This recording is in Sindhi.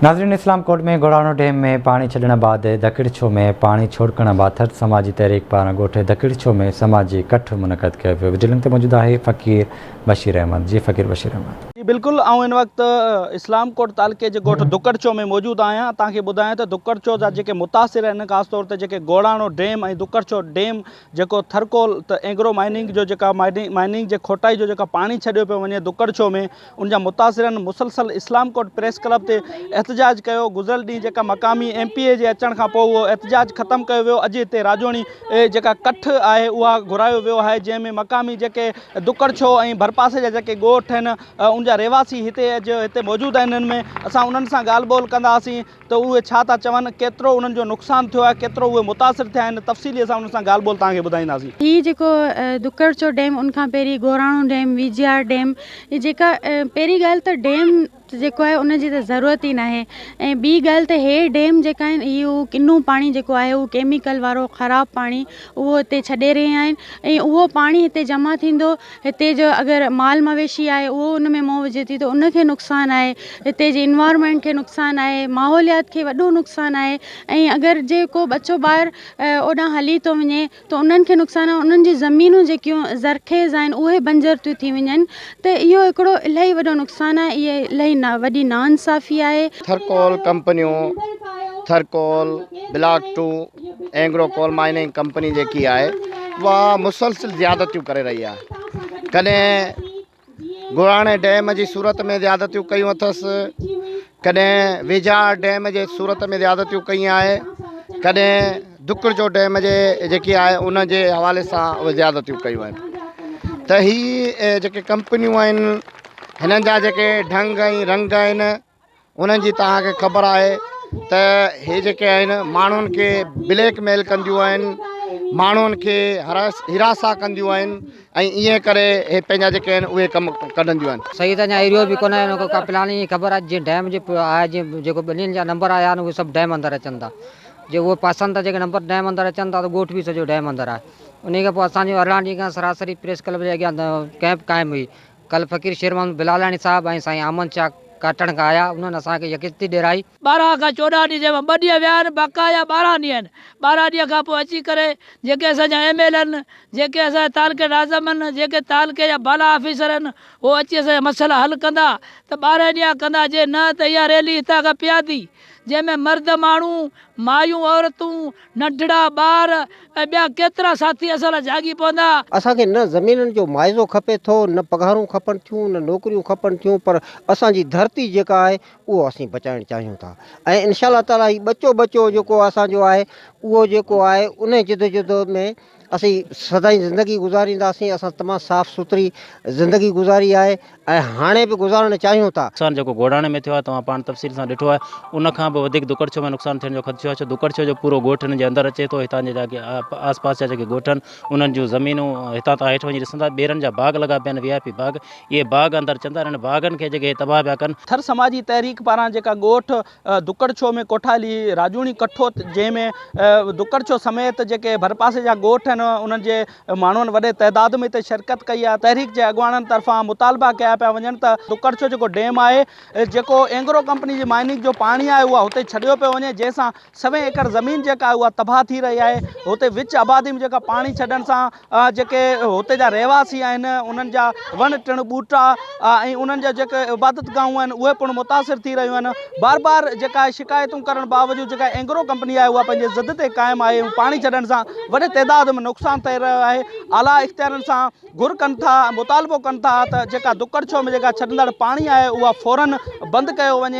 ناظرين اسلام ڪوٽ ۾ گوڙاڻو ڊيم ۾ پاڻي ڇڏڻ بعد ڌڪڙڇو ۾ پاڻي ڇوڙ ڪرڻ بعد ٿر سماجي تحريڪ پاران ڳوٺ ڌڪڙڇو ۾ سماجي ڪٺ منعقد ڪيو ويو وڊيو لنڪ تي موجود آهي فقير بشير احمد جي فقير بشير احمد. جي بلڪل آئون هن وقت اسلام ڪوٽ تعلقي جي ڳوٺ ڌڪڙڇو ۾ موجود آهيان توهان کي ٻڌايان ته ڌڪڙڇو جا جيڪي متاثر آهن خاص طور تي جيڪي گوڙاڻو ڊيم ۽ ڌڪڙڇو ڊيم جيڪو ٿرڪول ته اينگرو مائننگ جو جيڪا مائننگ جي کوٽائي جو جيڪا پاڻي ڇڏيو پيو وڃي ڌڪڙڇو ۾ ان جا متاثرن مسلسل اسلام ڪوٽ پريس ڪلب تي احتجاج ڪيو، گذريل ڏينهن جيڪا مقامي ايم پي اي جي اچڻ کان پوء اهو احتجاج ختم ڪيو ويو، اڄ هتي راڄوڻي جيڪا ڪٺ آهي اها گهرايو ويو آهي جنهن ۾ مقامي جيڪي دڪڙڇو ۽ ڀرپاسي جا جيڪي ڳوٺ آهن ان جا رهواسي هتي اڄ هتي موجود آهن انهن ۾ اسان انهن سان ڳالهه ٻولهه ڪنداسين ته اهي ڇا ٿا چون، ڪيترو انهن جو نقصان ٿيو آهي، ڪيترو اهي متاثر ٿيا آهن، تفصيلي اسان انهن سان ڳالهه ٻولهه توهان کي ٻڌائينداسين. هي جيڪو دڪڙچو ڊيم ان کان پهرين Gorano dam, V G R dam, هي جيڪا پهرين ڳالهه ته ڊيم جيڪو آهي ان جي ته ضرورت ئي ناهي ۽ ٻي ڳالهه ته هي ڊيم جيڪا آهن اهو ڪنو پاڻي جيڪو آهي اهو ڪيميڪل وارو خراب پاڻي اهو هتي ڇڏي رهيا آهن ۽ اهو پاڻي هتي جمع ٿيندو هتي جو اگر مال مويشي آهي اهو ان ۾ منهن وجهي ٿي ته ان کي نقصان آهي هتي جي انوائرمينٽ کي نقصان آهي ماحوليات کي وڏو نقصان آهي ۽ اگر جي ڪو ٻچو ٻار اوڏانهن هلي ٿو وڃي ته انهن کي نقصان آهي انهن جي زمينون جيڪيون زرخيز آهن اهي بنجر ٿيون ٿي وڃن ته اهو هڪڙو الاهي وڏو نقصان آهي اهي الاهي وڏي ناانصافي آهي. ٿرڪول ڪمپنيون Thar coal block two Engro coal mining company جيڪي آهي اها مسلسل زيادتيون ڪري رهي آهي ڪڏهن گوراڻي ڊيم جي صورت ۾ زيادتيون ڪيون اٿس ڪڏهن ويجهار ڊيم جي صورت ۾ زيادتيون ڪئي آهي ڪڏهن دڪڙجو ڊيم جي جيڪي آهي ان جي حوالي سان اهي زيادتيون ڪيون آهن ته هي جيڪي ڪمپنيون آهن هنن جا جيڪي ڍنگ ۽ رنگ آهن انهن جي توهان کي خبر آهي ته هي جيڪي آهن ماڻهن کي بليڪ ميل ڪنديون آهن ماڻهن کي هراس هراسان ڪنديون آهن ۽ ائين ڪري هي پنهنجا جيڪي آهن اهي ڪم ڪڍنديون آهن. صحيح ته اڃا ايريو به ڪونه آهي ڪا پلاننگ جي خبر آهي جيئن ڊيم جي آهي جيئن جيڪو ٻنين جا نمبر آيا آهن اهي سڀ ڊيم اندر اچن ٿا جي اهي پاسن تان جيڪي نمبر ڊيم اندر اچن ٿا ته ڳوٺ به سڄو ڊيم اندر آهي انهي کان پوء اسان جو 18 ڏينهن کان سراسري پريس ڪلب جي اڳيان ڪئمپ قائم هئي ڪلهه فقير شير محمد بلالاڻي صاحب ۽ سائين احمد شاهه ڪاٽڻ کان آيا، انهن اسان کي يڪجهتي ڏيرائي. 12 کان 14 ڏينهن جنهن مان ٻه ڏينهن ويا آهن بقايا 12 ڏينهن آهن 12 ڏينهن کان پوء اچي ڪري جيڪي اسان جا ايم ايل آهن جيڪي اسان جا تعلقي ناظم آهن جيڪي تعلقي جا بالا آفيسر آهن هو اچي اسان جا مسئلا حل ڪندا ته 12 ڏينهن ڪندا جي نه ته اها ريلي هتان کان پيادي جنهن ۾ مرد ماڻهو مايون عورتون ننڍڙا ٻار ۽ ٻيا ڪيترا ساٿي اسان لاء جاڳي پوندا. اسان کي نه زمينن جو معاوضو کپي ٿو، نه پگهارون کپن ٿيون، نه نوڪريون کپن ٿيون پر اسان جي ڌرتي جيڪا آهي اهو اسين بچائڻ چاهيون ٿا ۽ انشاء الله تعاليٰ هي ٻچو ٻچو جيڪو اسان جو آهي اهو جيڪو آهي انهي جدوجھد ۾ اسين سدائين زندگي گذارينداسين، اسان تمام صاف سٿري زندگي گذاري آهي ۽ هاڻي به گذارڻ چاهيون ٿا. نقصان جيڪو گوڙاڻي ۾ ٿيو آهي توهان پاڻ تفصيل سان ڏٺو آهي ان کان به وڌيڪ دڪڙڇو ۾ نقصان ٿيڻ جو خدشو آهي ڇو دڪڙڇو جو پورو ڳوٺ هن جي اندر اچي ٿو هتان جي جيڪي آس پاس جا جيڪي ڳوٺ آهن انهن جون زمينون هتان توهان هيٺ وڃي ڏسندا ٻيرن جا باغ لڳا پيا آهن وي آء پي باغ اهي باغ اندر اچن ٿا انهن باغن کي جيڪي تباهه پيا ڪن. ٿر سماجي تحريڪ پاران جيڪا ڳوٺ دڪڙڇو ۾ ڪوٺايل هي راڄوڻي ڪٺو جنهن ۾ دڪڙڇو سميت جيڪي ڀرپاسي جا ڳوٺ آهن انهن جي ماڻهن وڏي تعداد ۾ هتي شرڪت ڪئي آهي تحريڪ جي اڳواڻن طرفان مطالبا ڪيا پيا وڃن ته دڪڙڇو جيڪو ڊيم آهي جيڪو اينگرو ڪمپني جي مائننگ جو پاڻي آهي اها هتي ڇڏيو پيو وڃي جنهن سان سوين ايڪڙ زمين جيڪا آهي اها تباهه ٿي رهي آهي هتي وچ آبادي ۾ جيڪا پاڻي ڇڏڻ سان جيڪي هتي جا رهواسي آهن انهن جا وڻ ٽڻ ٻوٽا ۽ انهن جا جيڪي عبادت گاهون آهن اهي پڻ متاثر ٿي رهيون آهن بار بار جيڪا شڪايتون ڪرڻ باوجود جيڪا اينگرو ڪمپني آهي اها پنهنجي ضد تي قائم آهي ۽ پاڻي ڇڏڻ سان وڏي تعداد ۾ نقصان ٿي رهيو آهي اعليٰ اختيارن سان گهر ڪن ٿا مطالبو ڪن ٿا ته جيڪا دڪڙ ڇو ۾ جيڪا ڇڏندڙ پاڻي آهي اها فورن بند ڪيو وڃي.